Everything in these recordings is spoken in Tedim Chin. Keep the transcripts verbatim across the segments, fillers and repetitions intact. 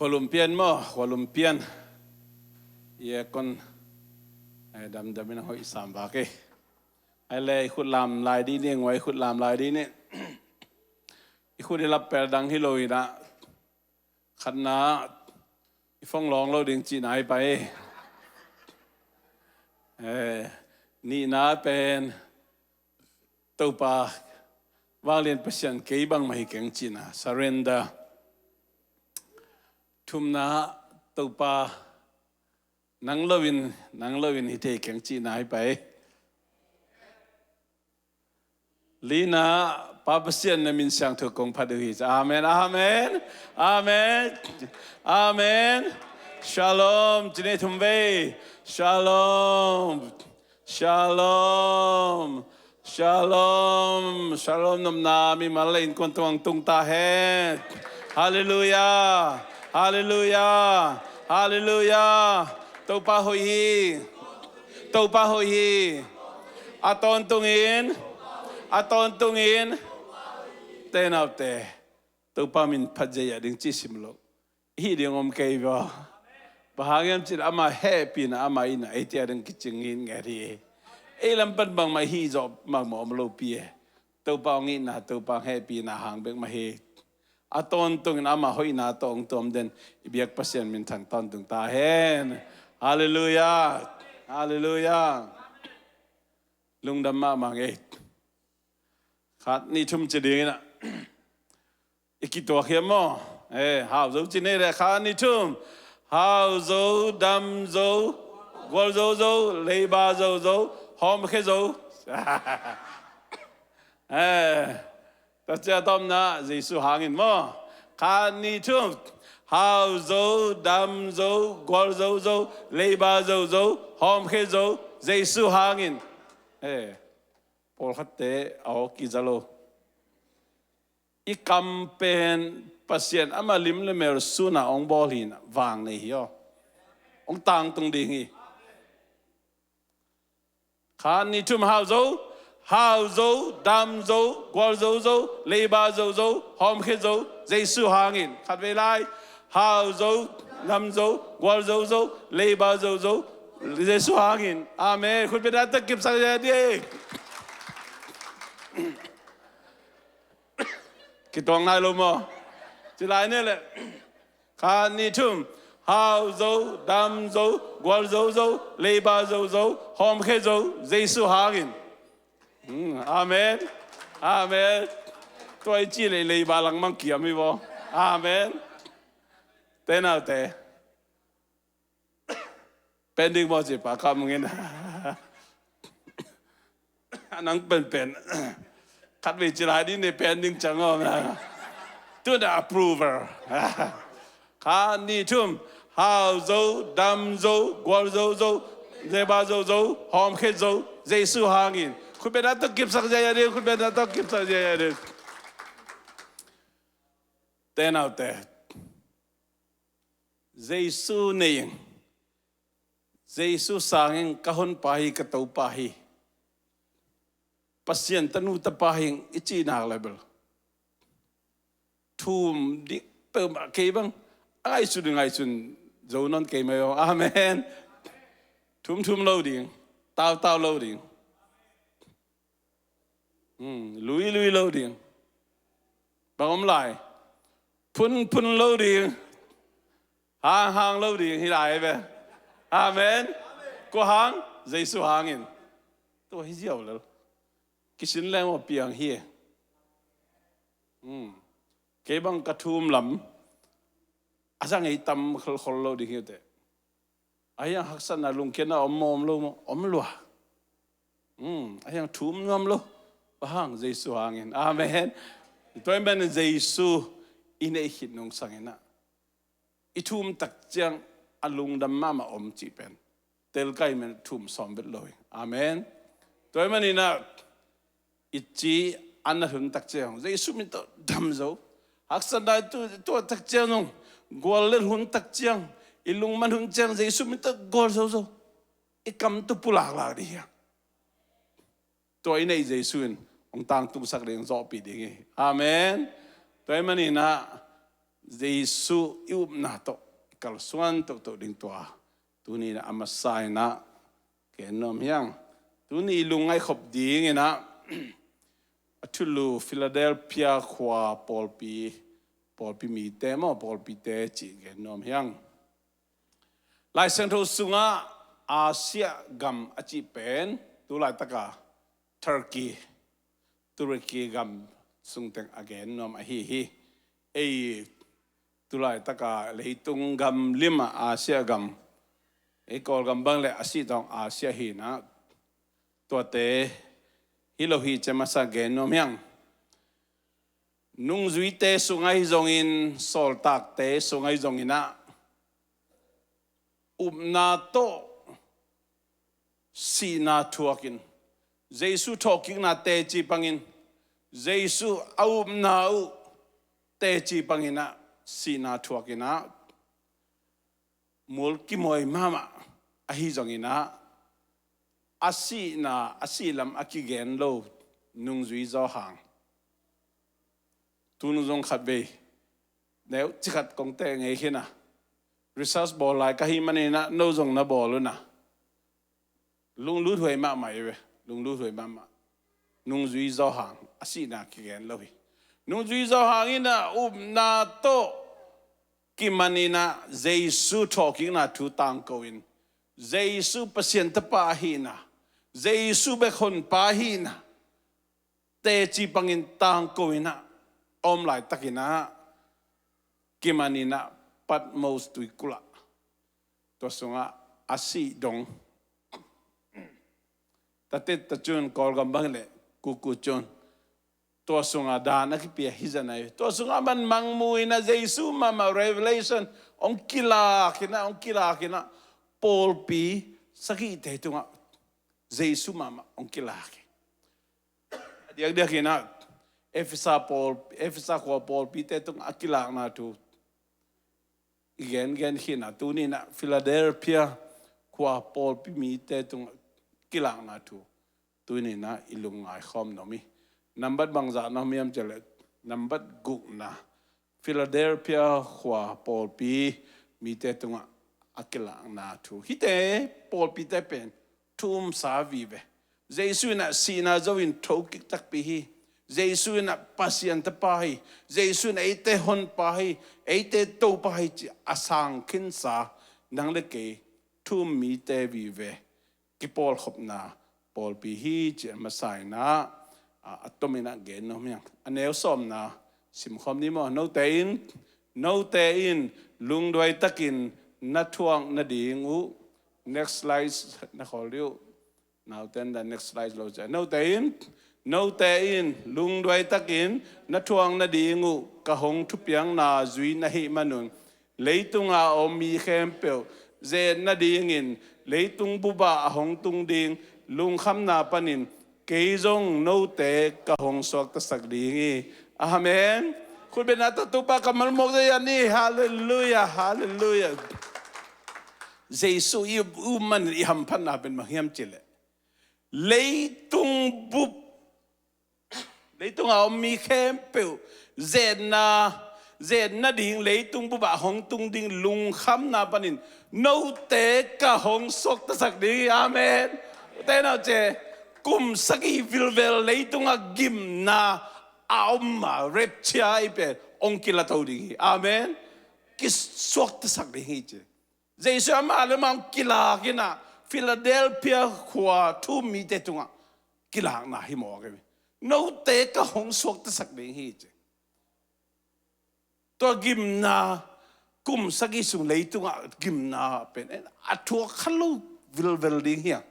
Khualum pian maw, khualum pian. Ia kon ai damdam in a hoih sam vak e. Ai le i khut lam lai di ni, ngua i khut lam lai di ni. I khut i lap pel dang hi lo in a, khatna i phong lawng lo ding cihna hi pai. Eh, nihna pen Topa vanglian Pasian kei bangmah hi keng cihna, surrender. Thumna Topa nang loin, nang loin hi thei keng cihna hi pai. Lina Pa Pasian na min siangtho kong phat uh hi. Amen, amen, amen, amen. Shalom. Cine thum vei. Shalom. Shalom. Shalom. Shalom nopna mimal le innkuan tungah tung ta hen. Halleluiah. Halleluiah. Halleluiah. Topa hoih hi. Topa hoih hi. A tawntungin, a tawntungin, te naute, Topa min phat zia ding ci sim lo. Hih ding om kei vua. Bang hang hiam cih leh ama hehpihna, ama itna eite a ding kicing nginget hi. Ei lam pan bangmah hih zawh mahmah om lopi e. Topa hong itna, Topa hong hehpihna hang bek mah hi. A tawntungin ama hoihna tawh hong tuam den i biak Pasian minthang tawntung ta hen. Halleluiah. Halleluiah. Lungdam mahmah ngei. Khat nih thum ci dingin a, i kituak hiam maw? Eh, hau zo ci nei le khat nih thum. Hau zo, dam zo, gual zo zo, leiba zo zo, hawmkhia zo. Eh, ta cia tawmna Jesu hangin maw? Khat nih thum. Hau zo, dam zo, gual zo zo, leiba zo zo, hawmkhia zo, Jesu hangin. Eh, pawlkhatte a aw kiza lo. I kam pen Pasian ama lim le mel suna hong bawl hi na, vang nei hi aw. Hong tangtung ding hi. Khat nih thum. Hau zo, hau zo, dam zo, gual zo zo, leiba zo zo, hawmkhia zo, Jesu hangin. Khat vei lai. Hau zo, dam zo, gual zo zo, leiba zo zo, Jesu hangin. Amen. Khut beng a tawh kipsak zia ding. Kituak nai lo maw? Ci lai ni le. Khat nih thum. Hau zo, dam zo, gual zo zo, leiba zo zo, hawmkhia zo, Jesu hangin. Hmm, amen. Amen. Tua i ci leh leiba langmang kiam hi vaw. Amen. Te naute. Pen ding maw ci pa kam ngin. A nang penpen. Khat vei ci lai ding ne pen ding ciang aw. Tuna approval. Khat nih thum. Hau zo, dam zo, gual zo zo, leiba zo zo, hawmkhia zo, Jesu hangin. Khut beng a tawh kipsak zia ding, khut beng a tawh kipsak zia ding. Te naute. Jesu nei ing. Jesu sang ing, ka honpa hi, ka Topa hi. Pasian tanu tapa hi ing i cih nak le bel. Thum dik peuhmah kei bang. A ngaihsun, ngaihsun zo nawn kei mai aw. Amen. Thum thum lo ding. Tau tau lo ding. Hmm, lui lui lo ding. Bang om lai. Phun phun lo ding. Hang hang lo ding hi lai ve. Amen. Kua hang? Jesu hangin. Tua hi ziau lel. Kisin leng aw piang hi. Hmm. Kei bang ka thum lam. A zang ei tam kholkhol lo ding hi te. A hiang haksatna lungkiatna om maw, om lo maw, om lua. Hmm, a hiang thum nuam lo. Bang hang? Jesu hangin. Amen. Tua ahih manin Jesu i neih khit nung sangin ah, i thum tak ciang a lungdam mahmah om cih pen telkai men thum sawm vet lo hi. Amen. Tua ahih manin ah, i ci a nat hun tak ciang Jesu min tawh dam zo. Haksatna i tu, tuah tak ciang zong, gual let hun tak ciang, i lungman hun ciang Jesu min tawh gual zo zo. I kam tu pulak lak ding hi a. Tua i neih Jesu in hong tangtungsak ding, zawhpih ding hi. Amen. Tua ahih manin ah, Jesu i upna tawh i kalsuan toktok ding tua tuni in ah a masa in ah gen nuam hi hang. Tuni i lungngaih khop ding in ah a thulu Philadelphia khua pawlpi, pawlpi mite maw, pawlpite cih gen nuam hi hang. Lai Siangtho sungah Asia gam a cih pen tu laitaka Turkey, Turkey gam sungteng a gen nuam ahi hi. Ei tu laitaka leitung gam lim ah Asia gam, ei Kawlgam bang le a sih tawng Asia hi in ah, tuate hi lo hi ci a masa gen nuam hi hang. Nungzuite sung ahi zongin, sawltakte sung ahi zongin ah upna tawh sihna thuakin, Jesu thawhkikna teci pangin, Jesu a upna uh teci pangin ah sihna thuakin ah, mul kimawi mahmah ahi zongin ah, a sihna, a sih lam a kigen lo nungzui Johan. Tunu zong khatvei neu cikhat kong teh ngei khin a, research bawl lai ka hih manin ah no zong na bawl un a. Lunglut huai mahmah hi ve, lunglut huai mahmah. Nungzui Johan a sihna kigen lo hi. Nungzui Johan in ah upna tawh kiman in ah Jesu thawhkikna thu tangko in, Jesu Pasian Tapa ahihna, Jesu bek Honpa ahihna teci pangin tangko in ah a om laitakin ah kiman in ah Patmos tuikulh ah, tua sungah a sih dong. Tatet ta cun Kawlgam bang le kuku cun tua sungah dan a kipia hi zan ahi. Tua sungah man mangmu in ah Jesu mahmah revelation hong kilak in ah, hong kilak in ah pawlpi sagihte tungah Jesu mahmah hong kilak hi. A diakdiak in ah Efesa pawl, Efesa khua pawlpite tungah a kilakna thu i gengen khin a, tuni in ah Philadelphia khua pawlpi mite tungah kilakna thu tuni in ah i lungngai khawm nuam hi. Nambat bangzah na om hiam cih leh, nambat gukna, Philadelphia khua pawlpi mite tungah a kilakna thu. Hihte pawlpite pen thu umsa vive. Jesu in ah sihna zo in thokik takpi hi. Jesu in ah Pasian Tapa hi. Jesu in ah eite Honpa hi, eite Topa hi ci a sang khinsa nang le kei thu um mite vive kipawlkhopna pawlpi hi ci a masa in ah, a, a tom in ah gen nuam hi hang. A neu sawmna simkhawm ni maw? Note in, note in lungduai takin na thuak nading uh. Next slide na khawl dih uh. Nauten dah next slide lo cia. Note in, note in lungduai takin na thuak nading uh ka hong thupiakna zui na hih manun, leitunga a om mi khempeuh zet nadingin, leitung bupah a hong tung ding lungkhamna panin kei zong note ka hong suaktasak ding hi. Amen. Khutbetna tawh Topa kammal mawk dei a ni. Halleluia, halleluia. Jesu i um manin i hamphatna pen bang hiam cih leh, leitung bup, leitunga om mi khempeuh zetna, zet nading leitung bupah hong tung ding lungkhamna panin note ka hong suaktasak ding hi. Amen. Ute naute, kum sagih vilvel leitunga gimna a om a, rapture i pen hong kilato ding hi. Amen. Kisuaktasak ding hi ci. Jesu amah le amah hong kilak in ah Philadelphia khua thu um mite tungah kilakna hi mawk hi. Note ka hong suaktasak ding hi ci. Tua gimna, kum sagih sung leitungah gimna pen a thuak kha lo vilvel ding hi hang.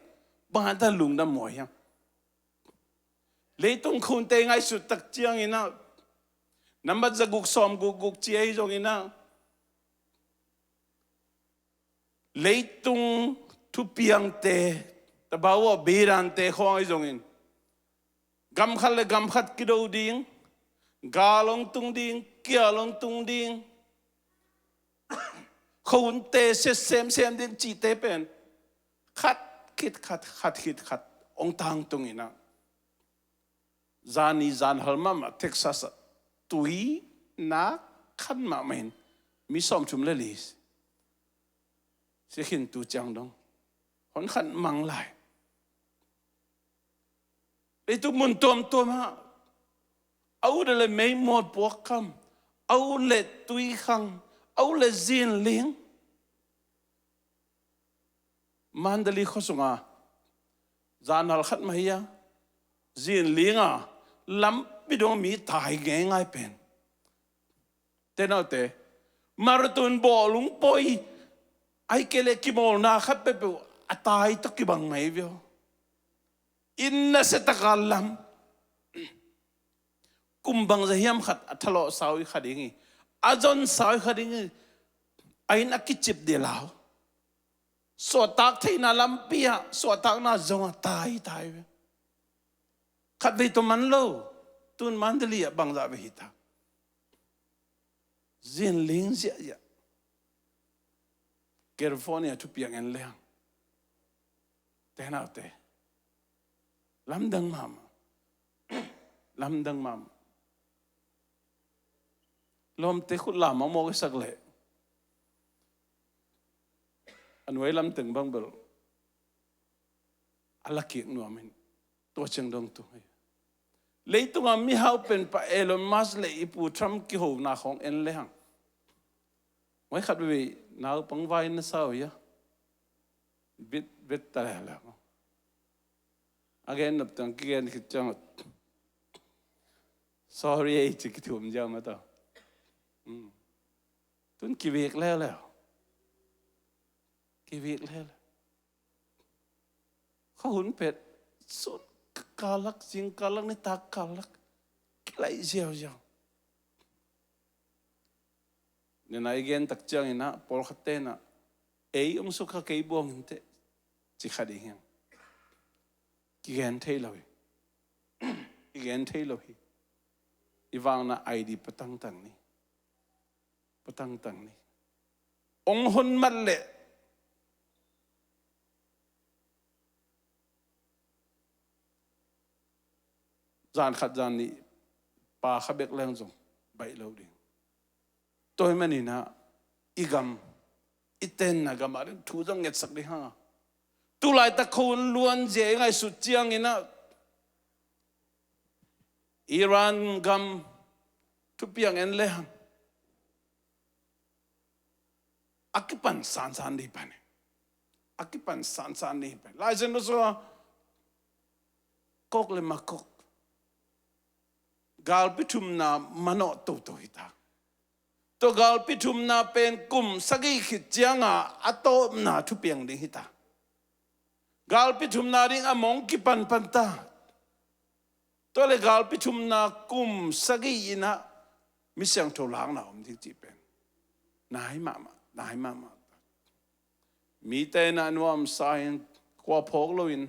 Bang hangin ta lungdam maw hi hang. Leitung khunte ngaihsut tak ciangin ah, nambat zaguk sawmguk guk ci ahi zongin ah, leitung thupiangte, tabau ah beidante khawng ahi zongin, gam khat le gam khat kido ding, gal hong tung ding, kial hong tung ding, khunte sia semsem ding cihte pen khat khit khat, khat khit khat hong tangtung in ah, zani zanhal mahmah Texas ah tui nak khan mahmah in mi sawmthum le li si khin tu ciang dong hon khan mang lai. Leitung mun tuamtuam ah a ut le meimual puakkham, a ut le tuikhang, a ut le zinling. Mandalay khua sunga zanhal khat mah hi a, zinlinga lampi dong mi tai ngeingai pen. Te naute, marathon bawlung poi, ai kei le kimawlna khat peuhpeuh a tai tawh kibang mai vio. Inn nasia taka lam, kum bangzah hiam khat a thalawh sau i kha ding hi, a zon sau i kha ding hi, a inn a kicip dih lau. Suahtak theihna lampi ah suahtakna zong a tai tai ve. Khatvei tawh man lo, tun Mandalay ah bangzah ve hi ta. Zinling ziahziah. California thupiang en leng, te naute, lamdang mahmah. Lamdang mahmah. Lawmte khut lam a mawk i sak leh a nuai lamteng bang bel a lakik nuam in, tua ciang dong tu hi. Leitunga mihau pen pa Elon Musk le i pu Trump kihona khawng en le hang, mai khat vei naupang vai na sau ia, bit bit ta le le. A gen nop tang kigen khit ciang, sorry ei ci kithum ziau ma ta. Tun kivik leuleu. Kivik leuleu. Kha hun pet sun kalak, zing kalak, nitak kalak kilaih ziauziau. Nena i gen tak ciangin ah pawlkhat tenah ei ong sukha kei buang inteh ci kha ding hiang. Kigen thei lo hi. Kigen thei lo hi. I vangna I D patangtang ni. Patangtang ni. Ong hon mat leh zan khat zan nih pa kha bek leng zong baih lo ding. Tua hi maninah i gam, i tenna gamah ding thu zong ngetsak ding hanga. Tulaitak kho un luanzia i ngaihsut cianginah Iran gam thupiang en le hang a kipan sansan dih pan hi. A kipan sansan dih pan hi. Laisen ro sua kok le makok galpi thumna manawh toto hita. Tua galpi thumna pen kum sagih khit cianga a tawpna thupiang ding hita. Galpi thumna ding a mong kipanpan ta. Tua le galpi thumna kum sagih inah mi siangtho lakna om ding cih pen nai mahmah, nai mahmah. Mite inah nuamsa in khua phawk loin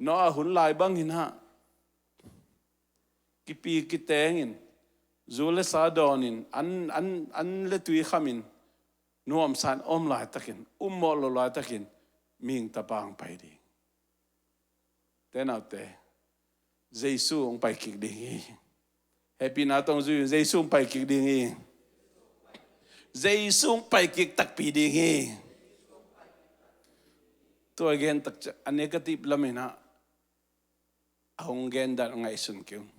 Noah hun lai banginah kipi kitengin zu le sa dawnin an, an, an le tui khamin nuamsa in om laitakin, ummawh lo laitakin mihing tapa hong pai ding. Te naute, Jesu hong pai kik ding hi. Hehpihna tawh zui un, Jesu hong pai kik ding hi. Jesu hong pai kik takpi ding hi. Tua gen tak ciang a negative laminah a hong gen dan ngaihsun kei un.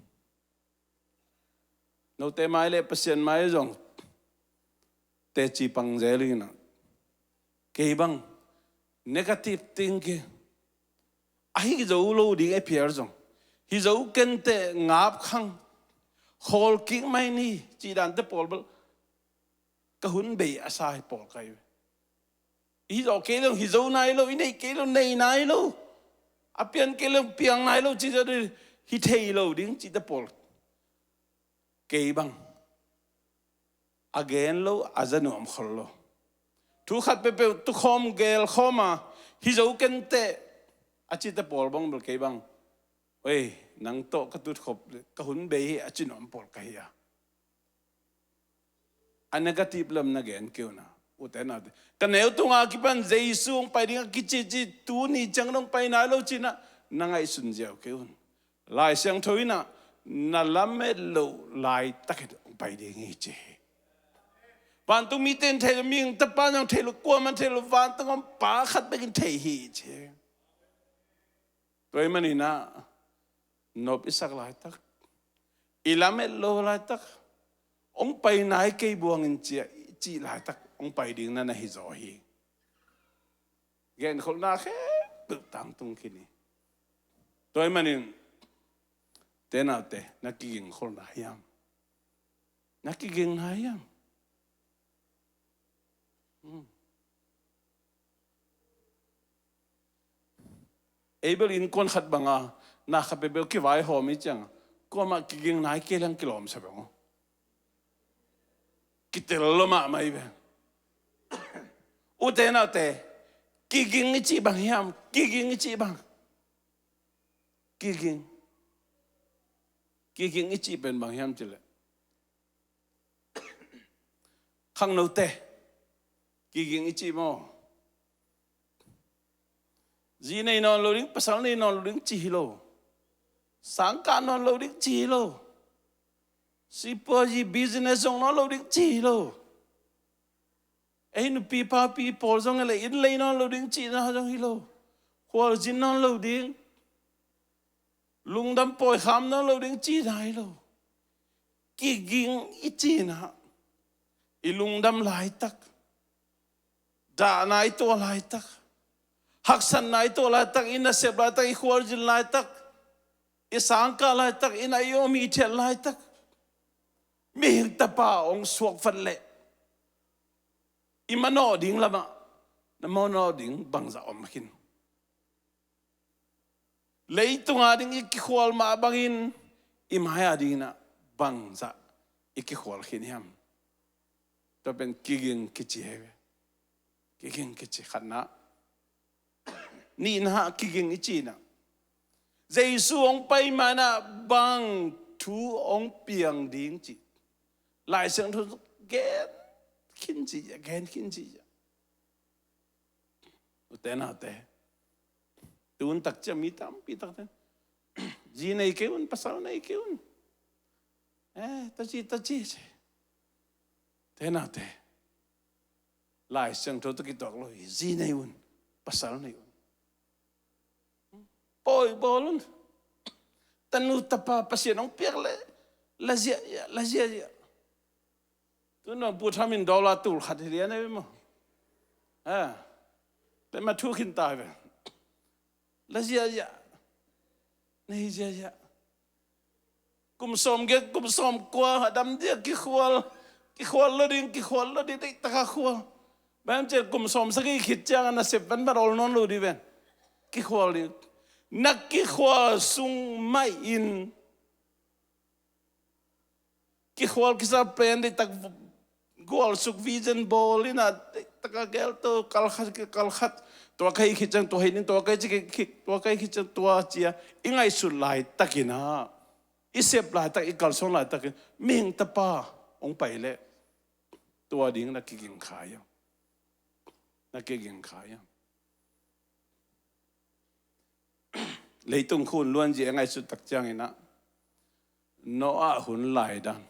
Note mai le Pasian mai zong teci pang zel inah kei bang negative thinking, a hi zo lo ding a phial zong, hi zo kenteh ngap khang, khawl kik mai ni cih dante pawl bel ka hun bei a sa hi pawl kai ve. Hi zo kei lo, hi zo nai lo, i neih kei lo, nei nai lo, a pian kei lo, piang nai lo, ci zo ding, hi thei lo ding cihte pawl kei bang a gen lo, a za nuam khol lo. Thu khat peuhpeuh tukhawm gelkhawm a, hi zo kenteh a cihte pawl bang bel kei bang, oi, nang tawh ka tutkhop ka hun bei hi a ci nuam pawl ka hi a. A negative lam na gen kei un a, ute naute. Ka neu tunga kipan Jesu hong pai ding a kicici tuni ciang dong pai nai lo cinah na ngaihsun ziau kei un. Lai Siangtho inah na lamet loh laitakin hong pai ding hi ci hi. Vantung mite in thei lo, mihing Tapa in zong thei lo, kuamah in thei lo, vantung om pa khat bekin thei hi ci. Tua ahih manin ah, nop i sak laitak, i lamet lo laitak, hong pai nai kei buang in ci a i cih laitak hong pai ding na na hi zaw hi. Genkholhna khempeuh tangtung khin hi. Tua ahih manin, te naute, na kigingkholhna hiam? Na kigingna hiam? Hmm. Ei bel innkuan khat banga, na khat peuhpeuh kivaihawm i ciang, kuamah kiging nai kei leng kilawm sa beng aw. Kitel lo mahmah i ve. Ute naute, kiging i cih bang hiam? Kiging i cih bang? Kiging. Kiging i cih pen bang hiam cih leh, khangnote, kiging i cih maw? Zi nei nawn lo ding, pasal nei nawn lo ding cih hi lo. Sangkah nawn lo ding cih hi lo. Sipuazi business zong nawn lo ding cih hi lo. Ei nupi papi pawl zong e le, inn lei nawn lo ding cihna zong hi lo. Khualzin nawn lo ding, lungdam pawikham nawn lo ding cihna hi lo. Kiging i cihna, i lungdam laitak, dahna i tuah laitak, haksatna i tuah laitak, i nasep laitak, i khualzin laitak, i sangkah laitak, i na i om i thiat laitak, mihing Tapa hong suak vat leh, i manawh ding lamah na manawh ding bangzah om khin? Leitung a ding i kikhual mah bangin, i mai a dingin ah bangzah i kikhual khin hiam? Tua pen kiging kici hi ve. Kiging kici khatna. Nihna, kiging i cihna, Jesu hong pai ma-in ah bang thu hong piang ding cih Lai Siangtho gen khin ci, gen khin ci. Ute naute, tu hun tak ciang mi tampi takte, zi nei kei un, pasal nei kei un, eh, taci taci ci. Ute naute, Lai Siangtho tawh kituak lo hi. Zi nei un, pasal nei un. Pawi bawl un. Tanu tapa Pasian hong piak leh, la ziahziah, la ziahziah. Tu nong Pu Tham in dollar tul khat hi lian ei maw? Ha. Tua mah thu khin ta ve. La ziahziah. Nei ziahziah. Kum sawmgiat, kum sawmkua a dam dia kikhual, kikhual lo ding, kikhual lo ding, deihtak a khual. Bang hiam cih leh kum sawmsagih khit ciang a nasep pen mat awl nawn lo ding ven. Kikhual ding. Na kikhual sung mah in, kikhual kisap pen deihtak gualsuk, vision bawl in ah, deihtak a gel to, kal khat, kal khat. Tua ka hih khit ciang tua hi ding, tua ka hih khit, tua ka hih khit ciang tua ci a i ngaihsut laitakin ah, i sep laitak, i kalsuan laitakin, mihing tapa hong pai leh, tua ding na kiging kha hiam? Na kiging kha hiam? Leitung khun luanzia a ngaihsut tak ciangin ah, Noah hun laidan,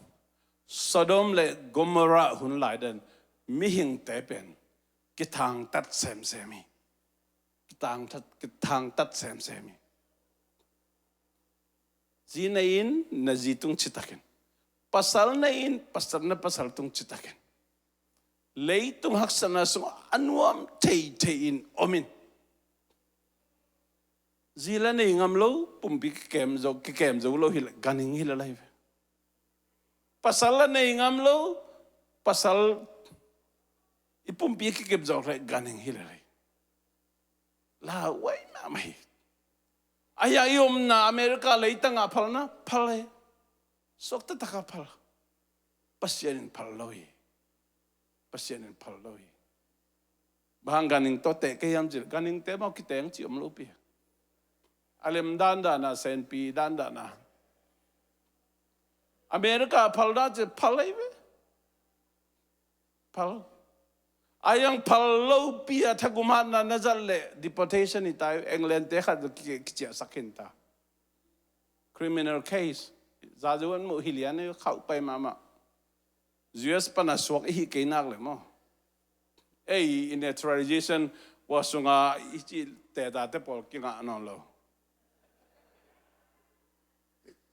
Sodom le Gomorrah hun laidan, mihingte pen kithangtat semsem hi. Kithangtat, kithangtat semsem hi. Zi nei in, na zi tung citakin. Pasal nei in, pasal, na pasal tung citakin. Leitung haksatna sungah a nuam theithei in om in. Zi la nei ngam lo, pumpi kikem zo, kikem zo lo hi leh ganhing hi lel hi ve. Pasal la nei ngam lo, pasal i pumpi kikem zo leh ganhing hi lel hi. Lauhuai mahmah hi. A hiah i omna America leitang ah phalna, phal hi. Suakta tak a phal. Pasian in phal lo hi. Pasian in phal lo hi. Bang hang ganhing tawh teh kei hiam cih leh, ganhingte maw kiteng cih om lo pi. A lem dandan a, senpi dandan a. America phal dan cih phal hi ve. Phal. A hiang phal lo pi a thagum hatna na zat leh deportation hi ta hi, England te khat ki, kiciahsak khin ta. Criminal case. Zazu an muh hi lian hi, khauh pai mahmah. U S pana suak i hi kei nak le maw. Ei, in a tradition, ua sunga i ci teta te pawl kingah nawn lo.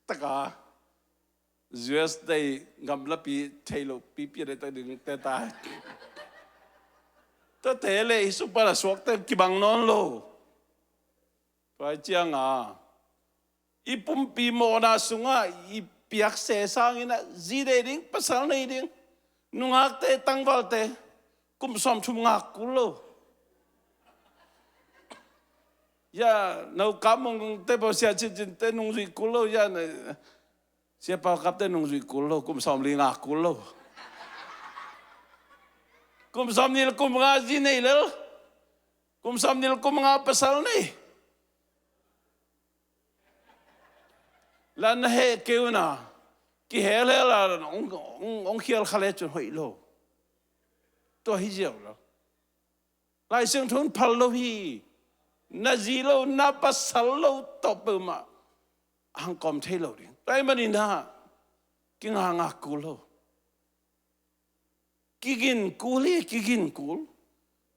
Taka, U S te gamlapi thei lo pipi a dei tak ding teta. Tua te le i sung pana suak te kibang nawn lo. Tua cianga i pumpi mawhna sungah i piakse sangin ah zi nei ding, pasal nei ding, nungakte, tangvalte, kum sawmthum ngak kul lo. Ya, no kamung te pawh sia cincin te nungzui kul lo, ya, sia pau kap te nungzui kul lo, kum sawmli ngak kul lo. Kum sawmli le kum nga zi nei lel. Kum sawmli le kum nga pasal nei. La na heh kei un a, kihelhel a, ong, ong, ong khial kha le cun hoih lo. Tua hi ziau lo. Lai Siangtho in phal lo hi. Na zi lo, na pasal lo tawh peuhmah a hangkawm thei lo ding. Tua ahih manin ah kingakngak kul lo. Kigin kul hi, kigin kul.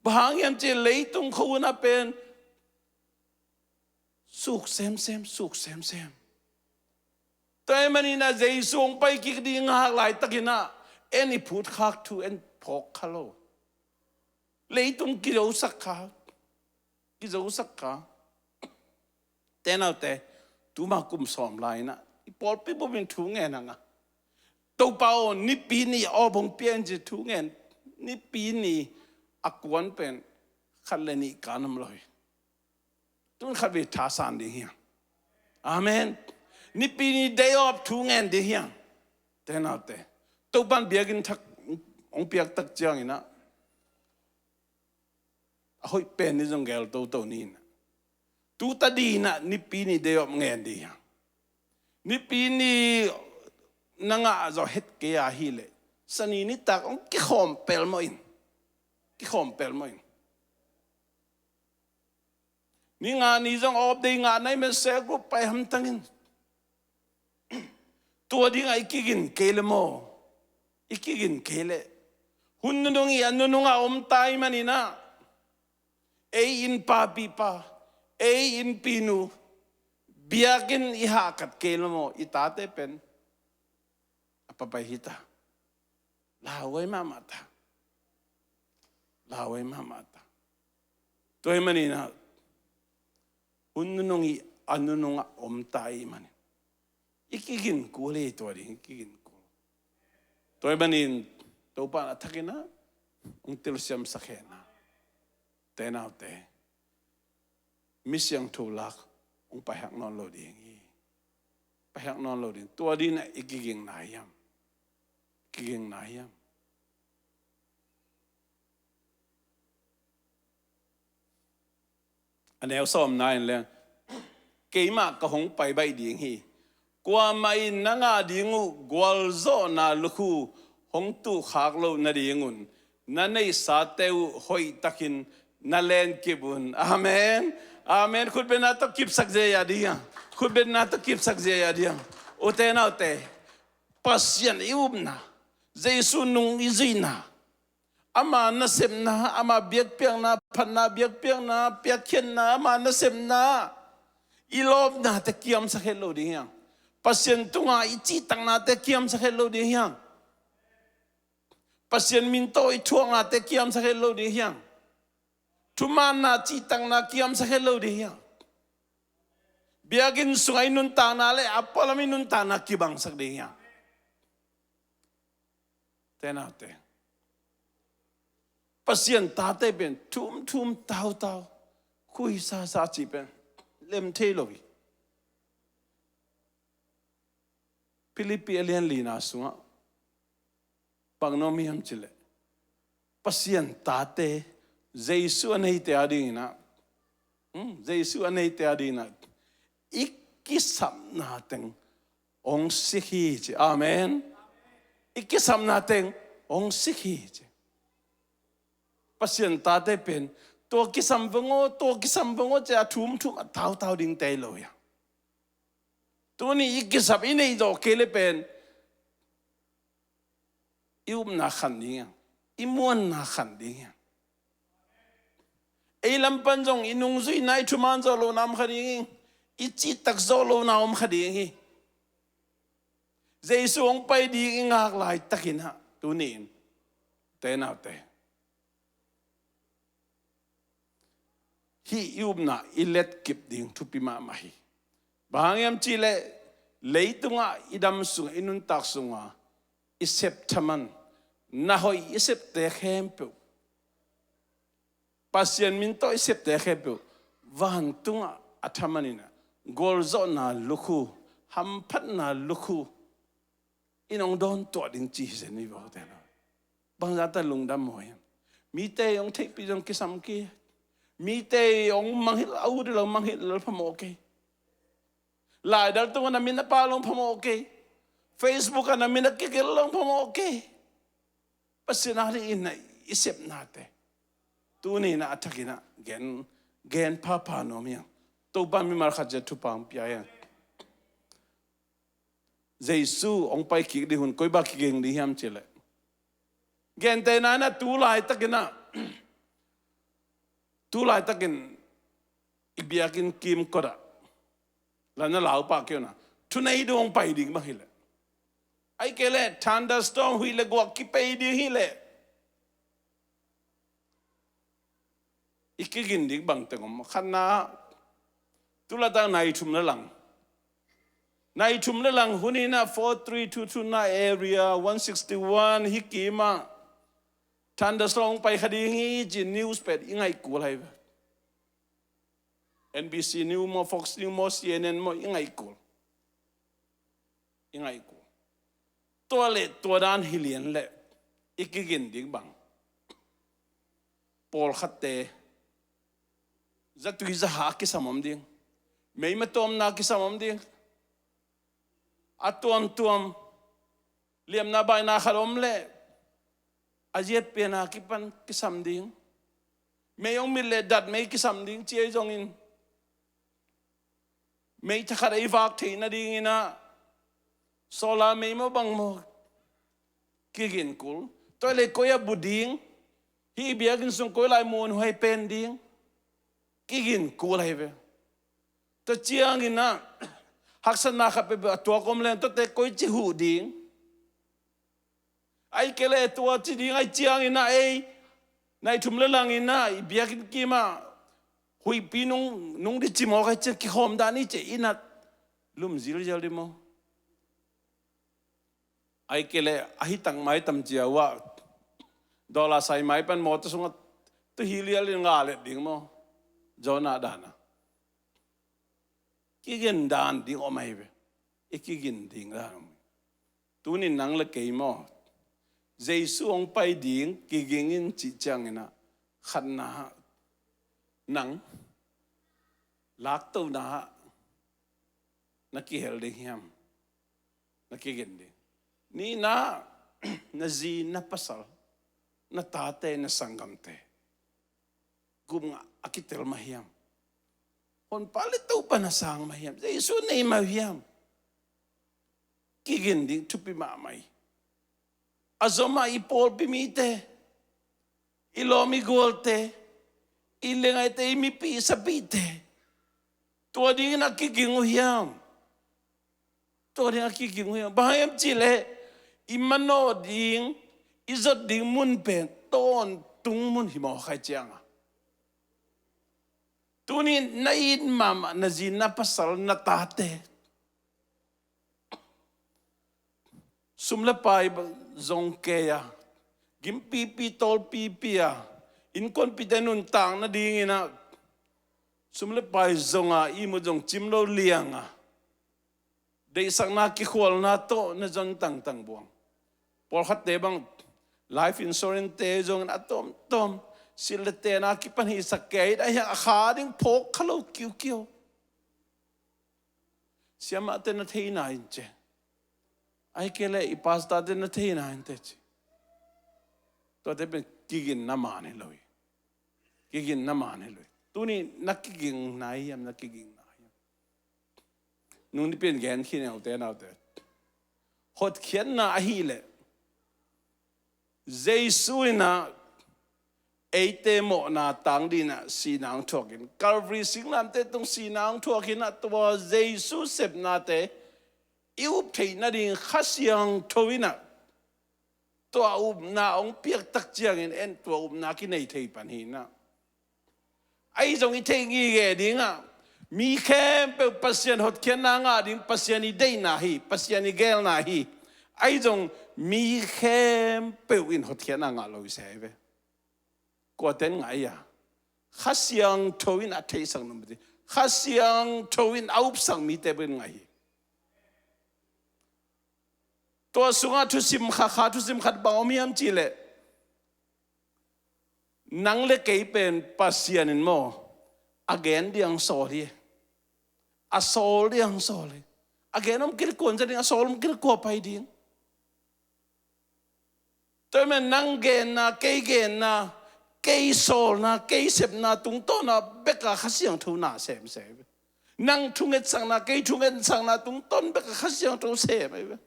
Bang hang hiam cih leh leitung khua hun ah pen suk semsem, suk semsem. Tua ahih manin ah Jesu hong pai kik ding ngak laitakin ah en i phutkhak thu en phawk kha lo. Leitung kizosak kha, kizosak kha. Te naute, tuma kum sawm lai-in ah i pawlpi bup in thu ngen hang a, Topa aw, Nipi ni awp hong pia in ci thu ngen. Nipi ni a kuan pen khat le nih kan om lo hi. Tun khat vei thasan ding hi hang. Amen. Nipi ni day off thu ngen ding hi hang. Te naute, Topan biakinn thak hong piak tak ciangin ah a hoih pen ni zong gel toto ni in ah, tu ta ding in ah Nipi ni day off ngen ding hi hang. Nipi ni na ngah zawh het kei a hih leh Sani nitak hong kikhawm pelmawh in, kikhawm pelmawh in. Ni nga ni zong off day ngah na hih man cell group pai hamtang in. Tua dingah i kigin kei le maw? I kigin kei le. Hun nunung i a nunungah om ta ahih manin ah, ei innpapi pa, ei innpinu, biakinn i hahkat kei le maw? I tate pen a papai hi ta. Lauhuai mahmah ta. Lauhuai mahmah ta. Tua ahih manin ah, hun nunung i a nunungah om ta ahih manin, i kigin kul hi. Tua ding i kigin kul. Tua ahih manin Topa in a thakin ah hong telsiamsak hen a, te naute, mi siangtho lak hong paihak nawn lo ding hi. Paihak nawn lo ding. Tua ding in ah i kigingna hiam? Kigingna hiam? A neu sawmna in leng, keimah ka hong pai baih ding hi. Kuamah in na ngah ding uh gualzawhna lukhu hong tuhkhak loh nadingun na neihsate uh hoihtakin na lenkip un. Amen. Amen. Khutbetna tawh kipsak ziahziah ding hiam? Khutbetna tawh kipsak ziahziah ding hiam? Ute naute, Pasian i upna, Jesu nung i zuihna, ama nasepna, ama biakpiakna, phatna biakpiakna, piakkhiatna, ama nasepna, i lawpnate kiamsak het lo ding hiam? Pasian tunga i cihtaknate kiamsak het lo ding hiam? Pasian min tawh i thuaknate kiamsak het lo ding hiam? Thumaanna, cihtakna kiamsak het lo ding hiam? Biakinn sungah i nuntakna le a pualam i nuntakna kibangsak ding hiam? Te naute, Pasian tate pen thumthum tautau, khuisasa cih pen lem thei lo hi. Philippi a lian lina sungah bang na om hiam cih leh, Pasian tate, Jesu a neite a dingin ah, um, Jesu a neite a dingin ah i kisapna teng hong sik hi ci. Amen. I kisapna teng hong sik hi ci. Pasian tate pen tua kisam veng aw, tua kisam veng aw ci a thumthum a tautau ding tei lo hi a. Tuni i kisap i neih zawh kei le pen I upna khan ding hi hang. I muanna khan ding hi hang. Ei lam pan zong i nungzuihna, i thuman zawh lohna om kha ding hi. I cihtak zawh lohna om kha ding hi. Jesu hong pai ding i ngak laitakin ah, tuni in, ute naute, hih i upna i letkip ding thupi mahmah hi. Bang hang hiam cihleh, leitungah i dam sungah, i nuntak sungah i sep thaman, na hoih i septe khempeuh, Pasian min tawh i septe khempeuh vantungah a thaman in ah, gualzawhna lukhu, hamphatna lukhu in hong dawntuah ding ci hi zen hi ve, ute naute. Bangzah ta lungdam maw hiam? Mite hong theihpih zong kisam kei. Mite hong mangngilh, a ut leh hong mangngilh lel phamawh kei. Laidal tungah na min a pha leh hong phamawh kei. Facebook ah na min a kigelh leh hong phamawh kei. Pasian a dingin ah i sepnate tuni in ah a thakin ah gen, gen phapha nuam hi hang. Topa mimal khat ciat thupha hong pia hi hang. Jesu hong pai kik ding hun koi bang kiging ding hiam cihleh, gentehna in ah tu laitakin ah, tu laitakin i biakinn kimkot ah la na lau pah kei un ah, thunei dong pai ding bang hileh, ahih kei leh thunderstorm, huih le guah kipei ding hileh, i kigin ding bang teng om? Khatna, tu laitak nai thum le lang, nai thum le lang hun in ah four three two two na area one sixty one hih kim ah thunderstorm hong pai kha ding hi ci news pen i ngaih kul hi ve. NBC News maw, Fox News maw, CNN maw, i ngaih kul. I ngaih kul. Tua leh tua dan hi lian leh i kigin ding bang? Pawlkhatte zatui zaha kisam om ding. Meima tawmna kisam om ding. A tuamtuam liamna baihna khat om leh a ziatpiana kipan kisam ding. Mei hong mit leh dat mei kisam ding ci ahi zongin, mei thakhat ei vak theih nadingin ah solar mei maw bang maw kigin kul. Tua leh koi a bu ding, hih biakinn sung koi lai muanhuai pen ding, kigin kul ahi ve. Tua ciangin ah haksatna khat peuhpeuh a tuak om leng tuate koici huh ding? Ahih kei leh tua ci ding ahih ciangin ah ei nai thum le langin ah i biakinn kimah huihpi nung, nung ding ci mawk ahih ciang kikhawm dah ni ci-in ah lum zilzial ding maw? Ahih kei leh a hi tak mai tam cia uh ah, dollar sai mai pan mawtaw sungah tu hi lialin nga let ding maw? Jonah dan a kigin dan ding om ahi ve. I kigin ding dan om. Tunin nang le kei maw, Jesu hong pai ding kiging in cih ciangin ah, khatna ah nang laktohna ah na kihel ding hiam? Na kigin ding. Nihna, na zi, na pasal, na tate, na sanggamte gum ngah a kitel mah hiam? Honpa le Topa na sang mah hiam? Jesu nei mah hiam? Kigin ding thupi mahmah hi. A zomah i pawlpi mite, i lawm i gualte, i liangaite, i mipih i sapihte, tua dingin a kiging uh hiam? Tua ding a kiging uh hiam? Bang hiam cihleh i manawh ding, i zot ding mun pen tawntung mun hi mawk ahih ciangin, tuni na it mahmah na zi, na pasal, na tate sum le pai zong kei a, gimpipi tawlpipi a, innkuanpihte nuntak nadingin ah sum le pai zong a, ihmut zong cim lo liang a, deihsakna kikhualna tawh na zon tangtang buang. Pawlkhatte bang life insurance te zongin a tawmtawm silh le tenna kipan hisak kei a, a kha ding phawk kha lo kiukiu. Siamahte na theihna in ci, ahih kei leh i pastorte na theihna in teh ci. Tuate pen kiginna man hi lo hi. Kiginna man hi lo hi. Tuni na kigingna hiam, na kigingna hiam? Nung nipi in gen khin eng, ute naute. Hotkhiatna ahih leh Jesu in ah eite mawhna tang dingin ah sihna hong thuakin, Calvary singlamteh tung sihna hong thuakin ah, tua Jesu sepnate i up theih nading Kha Siangtho in ah tua upna hong piak tak ciangin en tua upna kinei thei pan hi in ah, ahi zong i theih ngitnget ding ah, mi khempeuh Pasian hotkhiatna ngah ding, Pasian i deihna hi, Pasian i geelna hi. Ahi zong mi khempeuh in hotkhiatna ngah lo i se hi ve. Kuate in ngah hi a? Kha Siangtho in a theihsak nung mite, Kha Siangtho in a upsak mite bek in ngah hi. Tua sungah thusim khat, kha thusim khat bang om hiam cih leh, nang le kei pen Pasian in maw, a gen ding sawl hi. A sawl ding sawl hi. A gen om kei leh kua'n za ding, a sawl om kei leh kua pai ding? Tua ahih manin nang genna, kei genna, kei sawlna, kei sepna tungtawn a bek a Kha Siangtho na sem hi ve. Nang thungetsakna, kei thungetsakna tungtawn bek a Kha Siangtho sem hi ve.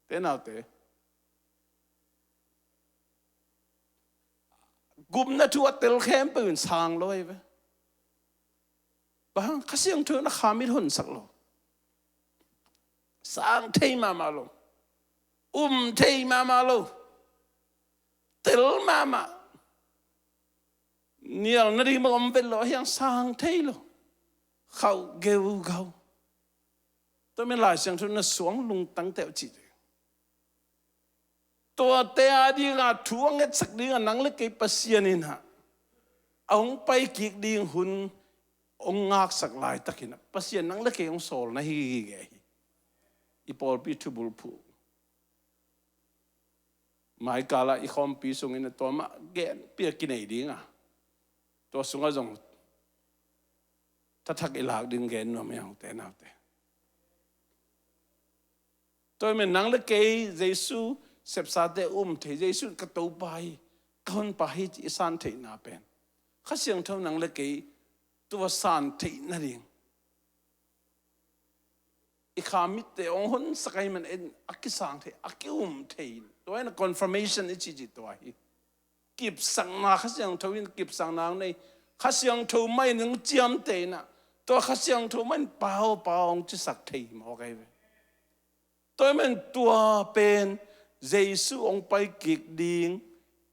Te naute, gupna thu a tel khempeuh in sang lo hi ve. Bang hang? Kha Siangtho in a khamit honsak lo. Sang thei mahmah lo. Um thei mahmah lo. Tel mahmah. Nial nading bang om vet lo, ahi hang sang thei lo. Khauh geugau. Tua ahih manin Lai Siangtho in a suang lungtang teh uh ci. Tuate a ding a thu a ngetsak ding a nang le kei Pasian in ah a hong pai kik ding hun hong ngaksak laitakin ah Pasian nang le kei hong sawlna hi gige hi. I pawlpi thubulphuh maikal ah i khawmpi sungin ah tua mah genpih a kinei ding a, tua sungah zong thathak i lak ding gen nuam hi hang, ute naute. Tua ahih manin nang le kei Jesu sepsate um thei, Jesu in ka Topa hi, ka Honpa hi ci i san theihna pen Kha Siangtho nang le kei tua san theih nading i kha mitte hong honsak ahih manin a kisang thei, a ki-um thei. Tua in a confirmation i cih cih tua hi. Kipsakna, Kha Siangtho in kipsakna hong nei. Kha Siangtho mah in hong ciamteh in ah, tua Kha Siangtho mah in Pa aw, Pa aw hong cisak thei mawk ahi ve. Tua ahih manin tua pen Jesu hong pai kik ding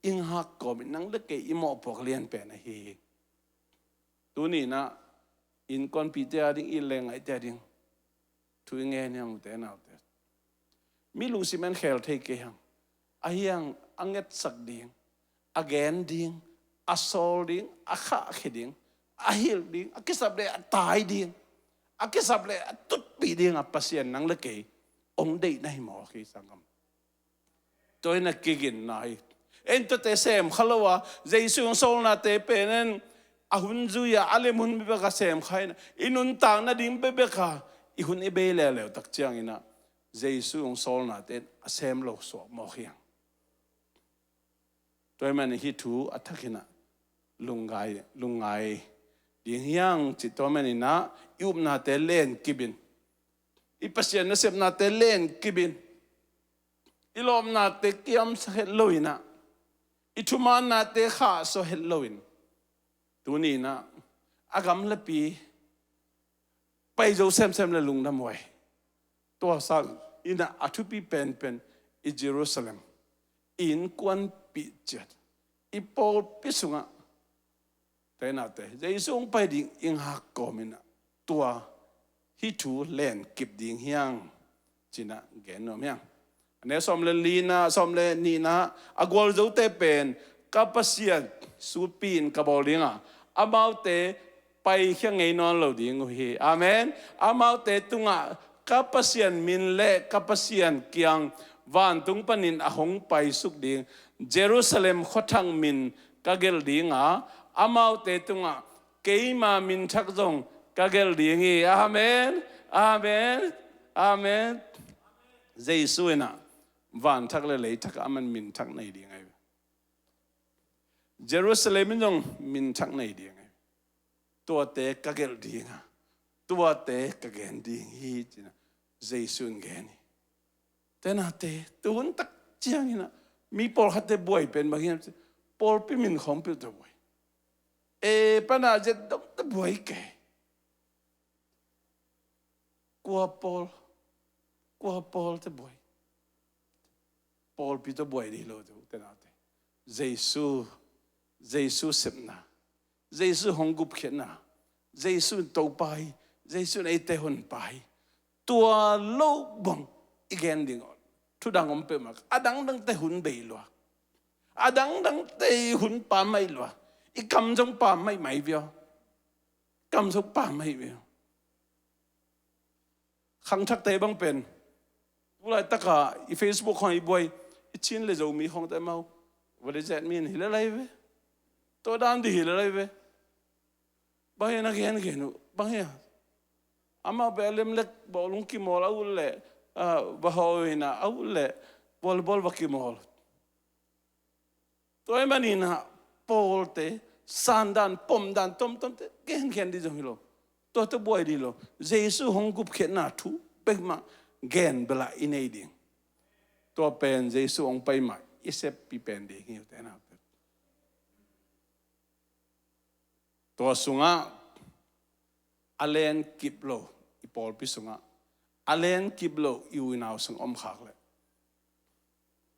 i ngak kawmin nang le kei i mawhpuak lian pen ahi hi. Tuni in ah innkuanpihte a ding, i leh ngaihte a ding thu i ngen hi hang, ute naute. Mi lungsim en khel thei kei hang. Ahi hang a ngetsak ding, a gen ding, a sawl ding, a khahkhia ding, a hilh ding, a kisap leh a tai ding, a kisap leh a tutpih ding a Pasian nang le kei hong deihna hi mawk hi, sanggam. Tua in a kiginna hi. En tuate sem kha lo a, Jesu hong sawlnate pen en a hun zui a, a lem hun bekbek a sem kha in a, i nuntak nading bekbek a i hun i bei leuleu tak ciangin ah Jesu hong sawlnate in a sem lo suak mawk hi hang. Tua ahih manin hih thu a thakin ah lungngai, lungngai ding hi hang ci. Tua ahih manin ah i upnate lenkip in, i Pasian nasepnate lenkip in, i lawpnate kiamsak het lo in ah, i thumaannate khahsuah het lo in, tuni in ah a gamlapi pai zo semsem leh lungdam huai. Tua sangin ah a thupi penpen i Jerusalem, i innkuanpih ciat, i pawlpi sungah, ute naute, Jesu hong pai ding i ngak kawmin ah tua hih thu lenkip ding hi hang ci-in ah gen nuam hi hang. A neu sawm le lina, sawm le nihna, a gualzote pen ka Pasian sulpi in ka bawl ding a, amaute paikhia ngei nawn lo ding uh hi. Amen. Amaute tungah ka Pasian min le ka Pasian kiang vantung panin a hong paisuk ding Jerusalem khuathak min ka gelh ding a, amaute tungah keima min thak zong ka gelh ding hi. Amen. Amen. Amen. Jesu in ah van thak le lei thak ah aman min thak nei ding ahi. Jerusalem in zong min thak nei ding ahi. Tuate ka gelh ding a, tuate ka gen ding hi ci-in ah Jesu in gen hi. Ute naute, tuhun tak ciangin ah, mi pawlkhatte buai pen bang hiam cih, pawlpi min khawng peuh tawh buai. E pana Z dong tawh buai kei. Kua pawl, kua pawl tawh buai. Pawlpi tawh buai ding hi lo, ute naute. Jesu, Jesu sepna, Jesu hong gupkhiatna, Jesu in Topa hi, Jesu in eite honpa hi. Tua lo bang i gen ding, thudang om peuhmah. A dangdangte hun bei lua. A dangdangte hun pam mai lua. I kam zong pam mai mai via. Kam zong pam mai via. Khangthakte bang pen, tu laitaka i Facebook khawng i buai, i Chin le Zomi khawngte mau, what does that mean? Hi le lai ve. Tua dan ding hi le lai ve. Bang hiam na gen gen uh, bang hiam? Amah beh a lemlek bawlung kimawl a ut leh, ah, va hawina a ut leh, volleyball va kimawl. Tua ahih manin ah pawlte, sandan, pomdan tomtomte gen gen ding zong hi lo. Tua tawh buai ding hi lo. Jesu hong gupkhiatna thu bek mah gen bel ah i nei ding. Tua pen Jesu hong pai mah i seppi pen ding hi, ute naute. Tua sungah a len kip lo, i pawlpi sungah a len kip lo i u i nau sung om khak leh,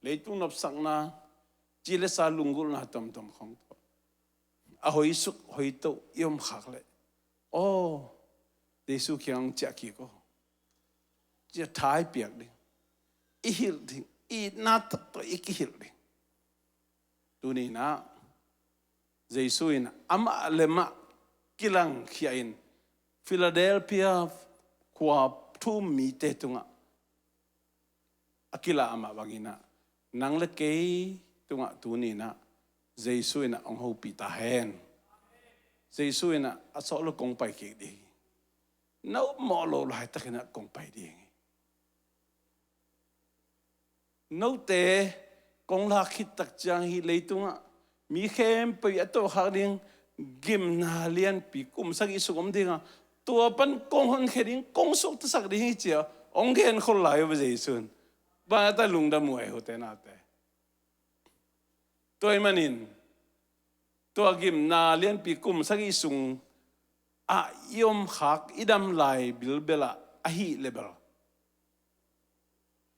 leitung nopsakna, ci le sa, lunggulhna tomtom khawng tawh a hoisuk hoito i om khak leh, aw, Jesu kiang ciah kik aw, ci-a tha i piak ding, i hilh ding, i itna tak tawh i kihilh ding. Tuni-in ah Jesu in amah le amah kilangkhia in, Philadelphia khua thu-um mite tungah a kilah mah bangin ah, nang le kei tungah tuni-in ah Jesu in ah hong hopih ta hen. Jesu in ah a sawt lo kong pai kik ding hi. Na upmawh loh laitakin ah kong pai ding hi. Note kong lak khit tak ciang hih leitungah mi khempeuh a tawh khak ding gimna lianpi kum sagih sung om ding a, tua pan kong honkhia ding, kong suaktasak ding hi ci-a hong genkhol lai uh a, Jesu in. Bang a ta lungdam uh a, ute naute. Tua ahih manin tua gimna lianpi kum sagih sung ah i om khak, i dam lai bilbel ah ahih leh bel,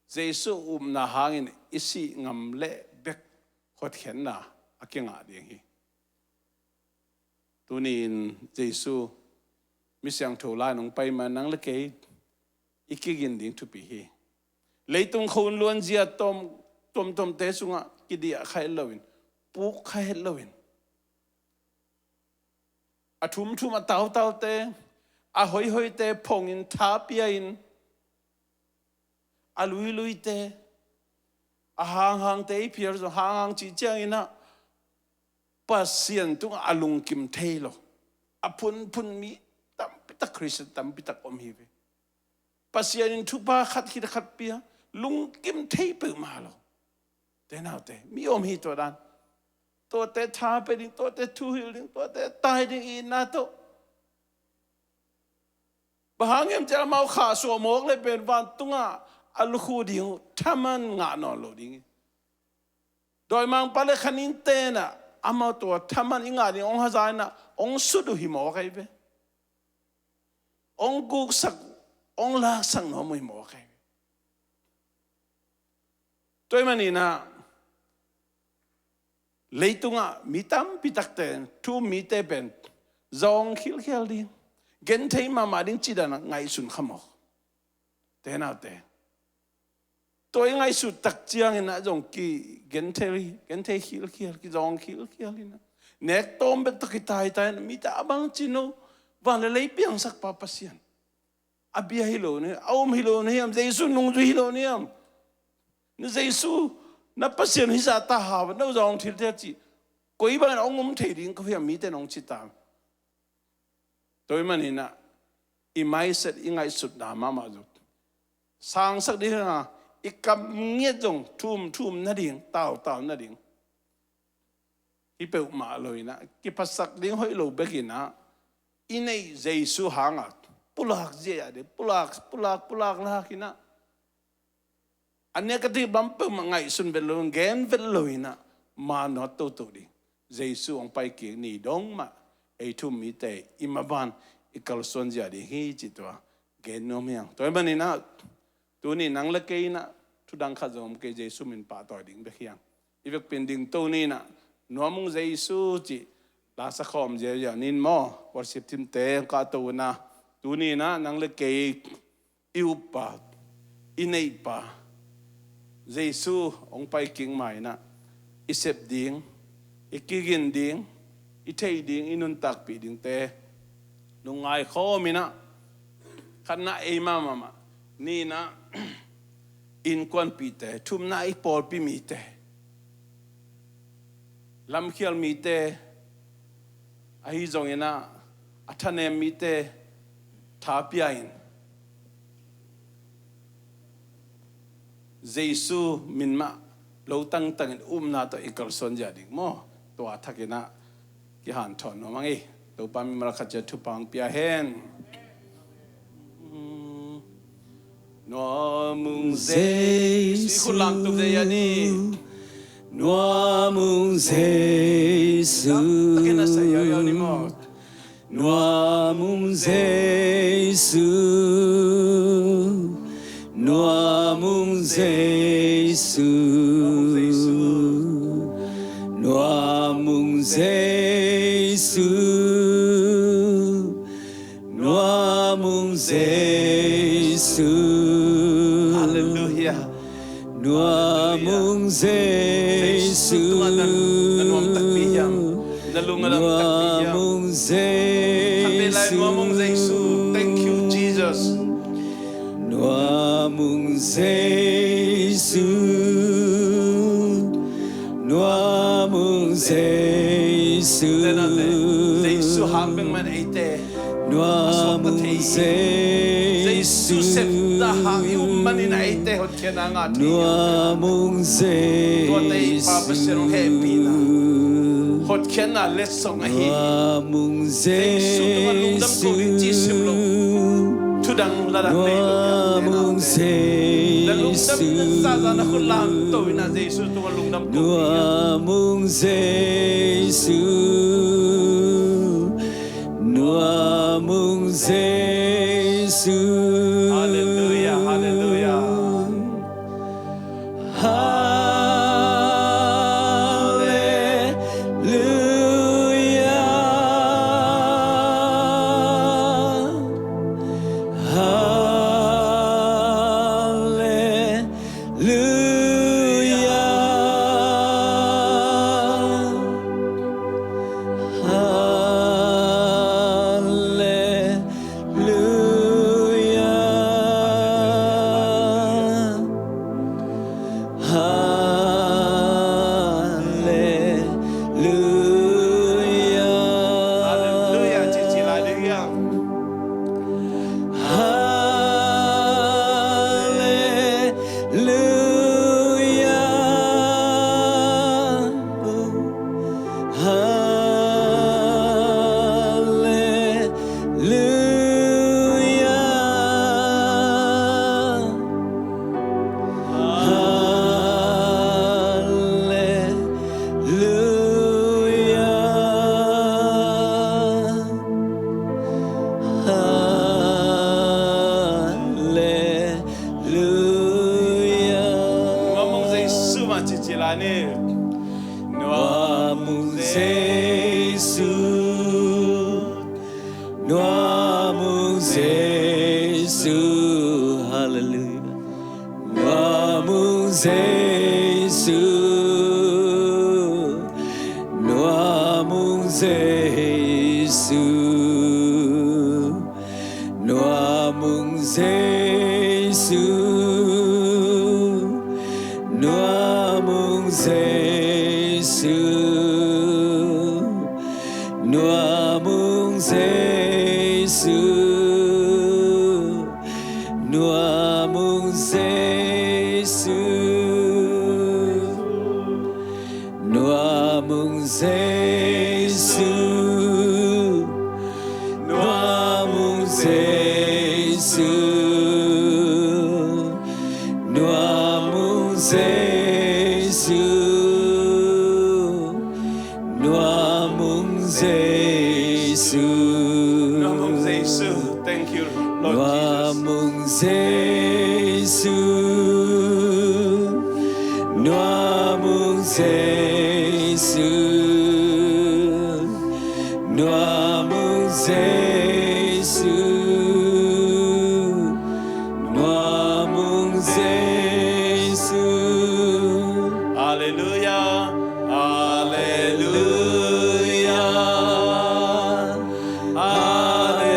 Jesu upna hangin i sih ngam leh bek hotkhiatna a kingah ding hi. Tuni-in Jesu mi siangtho lai-in hong pai mah, nang le kei i kigin ding thupi hi. Leitung khua-un luanzia tawm, tuamtuamte sungah kidiah kha het loin, puk kha het loin, a thumthum, a tautaute, a hoihoite phongin, tha pia-in, a luiluite, a hanghangte i phial zong, hanghang cih ciangin ah Pasian tungah a lungkim thei lo, a phunphun mi tampitak, Khristian tampitak om hi ve. Pasian in thupha khat khit khat pia, lungkim thei peuhmah lo. Ute naute, mi om hi tua dan. Tuate tha pia ding, tuate thu hilh ding, tuate tai ding, itna tawh. Bang hang hiam cih leh amau khahsuah mawk leh pen vantungah a lukhu ding uh, thaman ngah nawn lo ding hi. Dawimangpa le khaninte in ah amau tua thaman i ngah ding hong haza in ah hong sut uh hi mawk ahi ve. Hong guksak, hong laksak nuam uh hi mawk ahi ve. Tua ahih manin ah leitungah mi tampi takte, thu-um mite pen zawng khilkhial ding, genthei mahmah ding cih dan ah ngaihsun kha mawk. Ute naute, tua i ngaihsut tak ciangin ah zong kigenthei, genthei khilkhial, kizawng khilkhial in ah, nek tawm bek tawh kitaitai in ah, mite a bang ci no, van le lei piangsakpa Pasian a bia hi lo na hiam, a um hi lo na hiam, Jesu nungzui hi lo na hiam? Na Jesu, na Pasian hi zah ta hau a, no zong thil thei a cih, koi bangin hong um thei ding ka hiam, mite in hong ci ta. Tua ahih manin ah i mindset, i ngaihsutna mahmah zong sangsak ding hi hang a, i kam ngiat zong thu-um thu-um nading, tautau nading. Hih peuhmah lo in ah, kiphatsak ding hoih lo bek in ah, i neih Jesu hangah pulak ziahziah ding, pulak, pulak, pulak lak in ah, A negative lam peuhmah ngaihsun vet lo, gen vet lo inah, manawt toto ding. Jesu hong pai kik ni dong mah ei thu-um mite i maban i kalsuan zia ding hi cih tua gen nuam hi hang. Tua ahih maninah tuni nang le kei inah thudang khat zong om kei, Jesu min pahtawi ding bek hi hang. I vekpi-in dingto ni inah, Nuam ung Jesu cih la sa khawm ziauziau ni in maw. Worship team-te hong kahto unah, tuni inah nang le kei i uppa, i neihpa Jesu hong pai kik ma inah i sep ding, i kigin ding, i theih ding, i nuntakpih dingte lungngai khawm inah, khatna ei mahmah, nihna innkuanpihte, thumna i pawlpi mite, lamkhial mite, ahi zongin ah a thanem mite tha pia in, Jesu min mah lo tangtangin upna tawh i kalsuan zia ding maw. Tua thakin ah kihanthawn nuam hang ei. Topa mimal khat ciat thupha hong pia hen. Nuam ung Jesu. Khut lam tuk zia ni. Nuam ung Jesu. Takin a sa yau yau ni maw. Nuam ung Jesu. Nuam ung Jesu. Nuam ung Jesu. Nuam ung Jesu. Hallelujah. Nuam ung Jesu. Jesu tungah na, na nuam takpi hiam? Na lung a lam takpi hiam? Nuam ung Jesu. Khat vei lai, nuam ung Jesu. Thank you, Jesus. Nuam ung Jesu. Nuam ung Jesu. Tena te, Jesu hang bek man eite. Nuam ung Jesu. Jesu sepna hang i um manin eite hotkhiatna ngah thei. Nuam ung Jesu. Tuate i Pa Pasian hong hehpihna, hotkhiatna letsong ahi. Nuam ung Jesu. Jesu tungah lungdam ko ding ci sim lo. Thudang lalah nei lo. Nuam ung Jesu. Na lungdam na zaza na khut lam to inah Jesu tungah lungdam ko ding. Nuam ung Jesu. Nuam ung Jesu. Hallelujah, hallelujah. Hallelujah. Hallelujah. Hallelujah. Hallelujah. Hallelujah. Ci, ci lai ding hiam? Hallelujah. Hallelujah. Hallelujah. Hallelujah. Nuam ung Jesu mah ci, ci lai ni. Nuam ung Jesu. Nuam ung Jesu. Hallelujah. Nuam ung Jesu. Nuam ung Jesu. Nuam ung Jesu. Nuam ung Jesu. Nuam ung Jesu. Nuam ung Jesu. Nuam ung Jesu. Nuam ung Jesu. Nuam Jesu. Nuamung Jesu. Thank you, Lord Jesus. Nuamung Jesu. Nuamung Jesu. Nuamung Jesu. Nuamung Jesu. Hallelujah. Hallelujah. Hallelujah.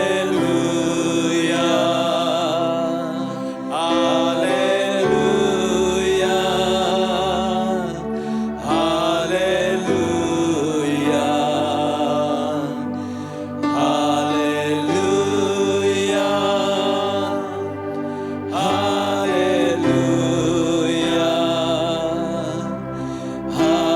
Hallelujah. Hallelujah. Hallelujah. Hallelujah. Hallelujah. Hallelujah. Hallelujah. Hallelujah.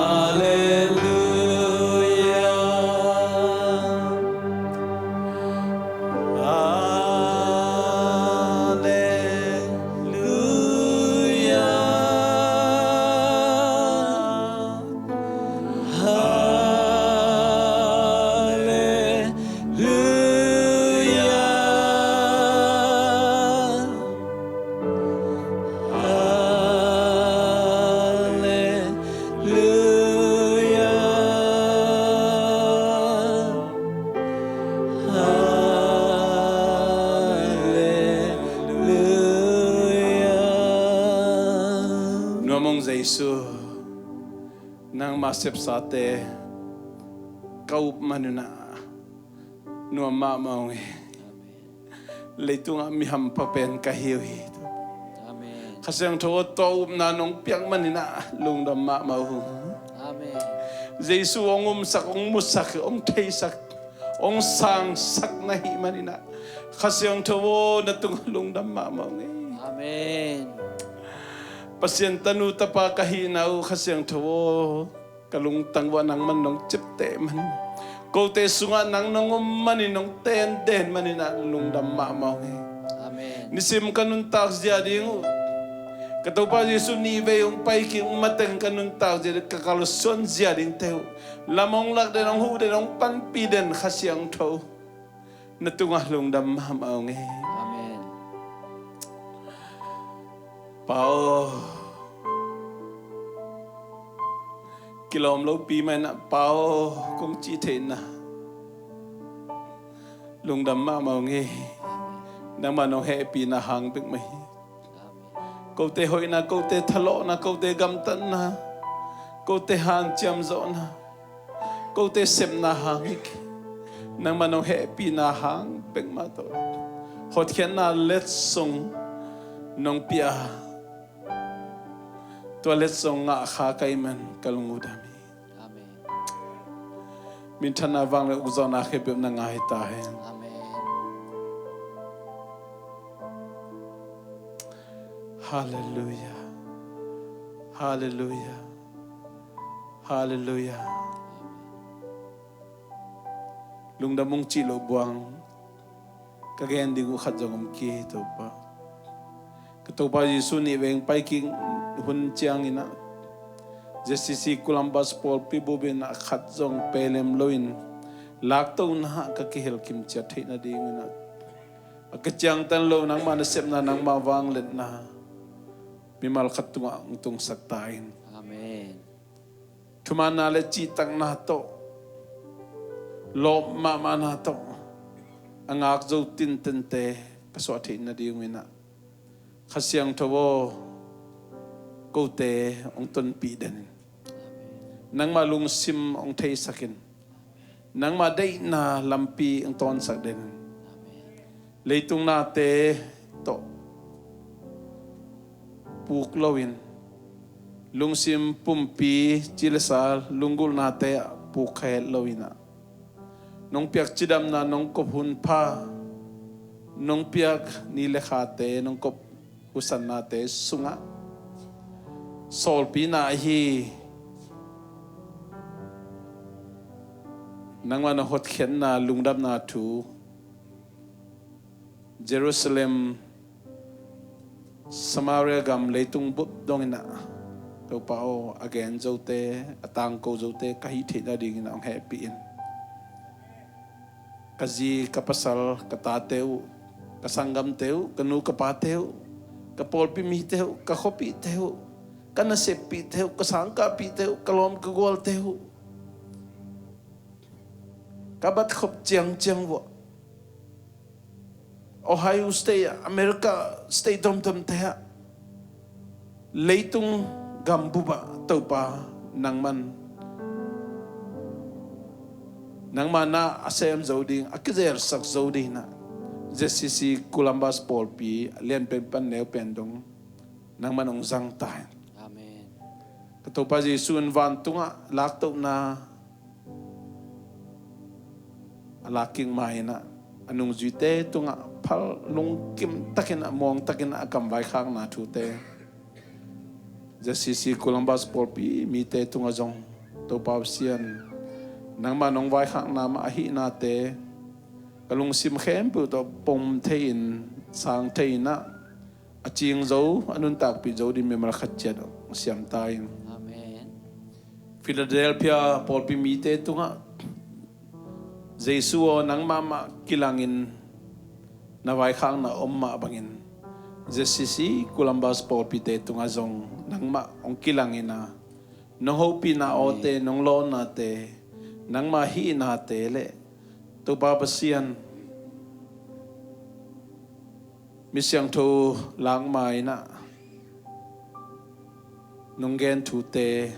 Hallelujah. Hallelujah. Nuamung Jesu, nangma sepsate ka up manun ah nuam mahmah ung e. Leitungah mi hampha pen ka hi uh hi. Amen. Kha Siangtho aw, tua upna nong piak manin ah lungdam mahmah ung. Amen. Jesu hong umsak, hong musak, hong theisak, hong sangsak na hih manin ah Kha Siangtho aw, na tungah lungdam mahmah ung e. Amen. Pasian tanu tapa ka hihna uh Kha Siangtho aw, ka lungtang uah nangman nong ciapteh man, kote sungah nang nong om manin, nong tenden manin ah lungdam mahmah ung e. Amen. Nisim ka nuntak zia ding uh, ka Topa Jesu nihvei hong pai kik mateng ka nuntak zia ding, ka kalsuan zia dingte uh lam hong lak den, hong huh den, hong panpih den Kha Siangtho, na tungah lungdam mahmah ung e. Amen. Pa aw, kilawm lopi mah in ah Pa aw kong cih theihna lungdam mahmah ung e. Nangmah nong hehpihna hang bek mah hi. Kote hoihna, kote thalawhna, kote gamtatna, kote hanciam zawhna, kote sepna hang hi kei. Nangmah nong hehpihna hang bek mah tawh hotkhiatna letsong nong pia a, tua letsong ngah kha ka hih man ka lungdam hi. Amen. Minthanna, vanglian ukzawhna khempeuh na ngah ta hen. Amen. Hallelujah. Hallelujah. Hallelujah. Lungdam ung cih loh buang ka gen ding uh khat zong om kei, Topa. Ka Topa Jesu nihvei hong pai kik hun ciangin ah, Z C C Columbus pawlpi bup in ah khat zong pelem loin laktohna ah ka kihel kimciat theih nadingin ah, a kiciangtan lo nangmah nasepna, nangmah vangliatna mimal khat tungah hong tungsak ta in. Amen. Thumanna le cihtakna tawh, lawp mahmahna tawh a ngak zo tintente ka suah theih nadingin ah, Kha Siangtho aw, kote hong tonpih den in. Nangmah lungsim hong theisak in. Nangmah deihna lampi hong tawnsak den in. Leitung nate tawh puk loin, lungsim pumpi cilesa lunggulhnate ah puk kha het loin ah, nong piak cidamna, nong kop hunpha, nong piak ni le khate, nong kop husannate sungah sawlpina ahi nangmah na hotkhiatna lungdamna thu Jerusalem, Samaria gam, leitung bup dongin ah Topa aw, a gen zote, a tangko zote ka hih theih nadingin hong hehpih in. Ka zi, ka pasal, ka tate uh, ka sanggamte uh, ka nu ka pate uh, ka pawlpi mite uh, ka khuapihte uh, ka naseppihte uh, ka sangkahpihte uh, ka lawm ka gualte uh, ka bat khop ciangciang uh ah, Ohio State ah, America State domdomte ah, leitung gambup ah Topa, nangman nangma na a sem zo ding, a kizelsak zo ding in ah, Z C C Columbus pawlpi a lianpen pan neupen dong nangman hong zang ta in. Amen. Ka Topa Jesuh in vantungah laktohna a lak kik ma in ah, a nungzuite tungah phal lungkim takin ah, muang takin ah, a kam vaikhakna thute, Z C C Columbus pawlpi mite tungah zong, Topa Pasian, nangma nong vaikhakna mah a hihnate ka lungsim khempeuh tawh pom thei in, sang thei in ah, a cing zo, a nuntakpih zo ding mimal khat ciat hong siam ta in. Amen. Philadelphia pawlpi mite tungah, Jesuh aw, nangmah mah kilangin, na vaikhakna om mah bangin, Z C C Columbus pawlpite tungah zong nangmah hong kilangin ah, nong hopihna awte, nong lawnate, nangma hihnate le Topa Pasian, mi siangtho lakma in ah nong gen thute,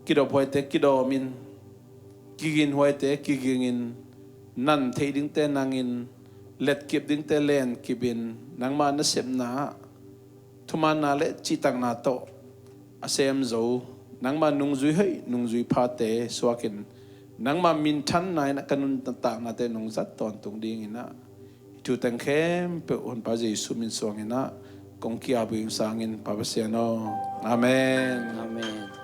kidop huaite kidawmin, kigin huaite kigingin, nan theih dingte nangin, letkip dingte lenkipin, nangma nasepna ah thumaanna le cihtakna tawh a sem zo, nangma nungzui hoih, nungzui phate suakin, nangma minthanna in ah ka nuntaknate nong zat tawntung dingin ah, hih thu teng khempeuh Honpa Jesuh min suangin ah kong ki-ap uh ing sangin, Pa Pasian aw. Amen. Amen.